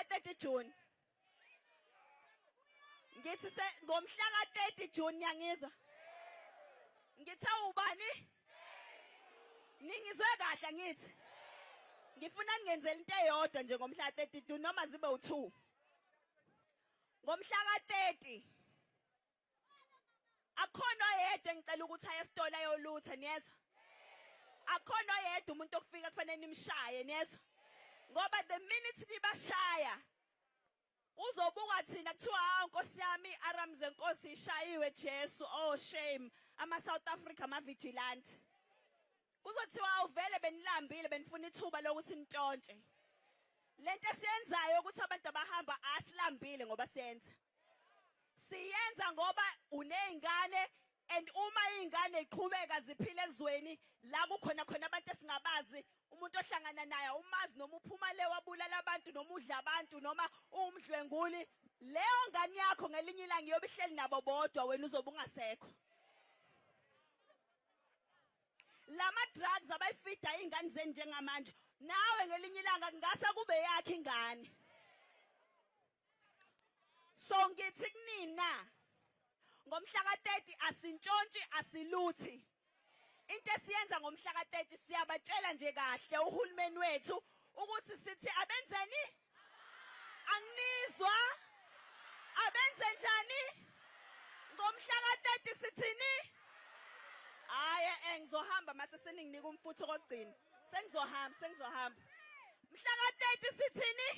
ka 30 June, ngithi se ngomhla ka 30 June, niyangizwa? Ngithe ubani? Ningizwe kahle? Ngithi ngifuna ningenzele into eyodwa nje ngomhla ka 30 June, noma zibe u2. Ngomhla ka 30 akhona oyedwa engicela ukuthi aye esitolo ayolutha, niyezwa? Akhona oyedwa umuntu okufika kufanele nimshaye, niyezwa? Ngoba the minute nibashaya, uzobuka thina kuthiwa, "Hawu Nkosi yami, aram zenkosi ishayiwe, Jesu, oh shame, ama South Africa ama vigilante." Kuzothiwa awuvele benilambile, benifuna ithuba lokuthi nitshontshe. Lento esiyenzayo ukuthi abantu abahamba, asilambile ngoba siyenza, siyenza ngoba uney'ngane, and uma iy'ngane ziqhubeka ziphila ezweni la kukhona khona abantu esingabazi, umuntu ohlangana naye umazi, noma uphuma le wabulala abantu, noma udla abantu, noma uwumdlwenguli, leyo ngane yakho ngelinye ilanga iyobe ihleli nabo bodwa, wena uzobe ungasekho. Lama drugs abayifida ingane zenu njengamanje, nawe ngelinye ilanga kungase kube yakhe ingane. So ngithi kunina, ngomhla ka-30 asintshontshi, asiluthi. Into esiyenza ngomhla ka-30, siyabatshela nje kahle uhulumeni wethu ukuthi sithi abenzeni. Anginizwa? Abenze njani ngomhla ka-30? Sithini? Hayi, ngizohamba mase seninginika umfutho kokugcina. Sengizohamba, sengizohamba. Mhla ka-30 sithini?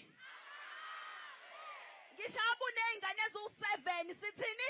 Ngisho abuney'ngane eziwu-7, sithini?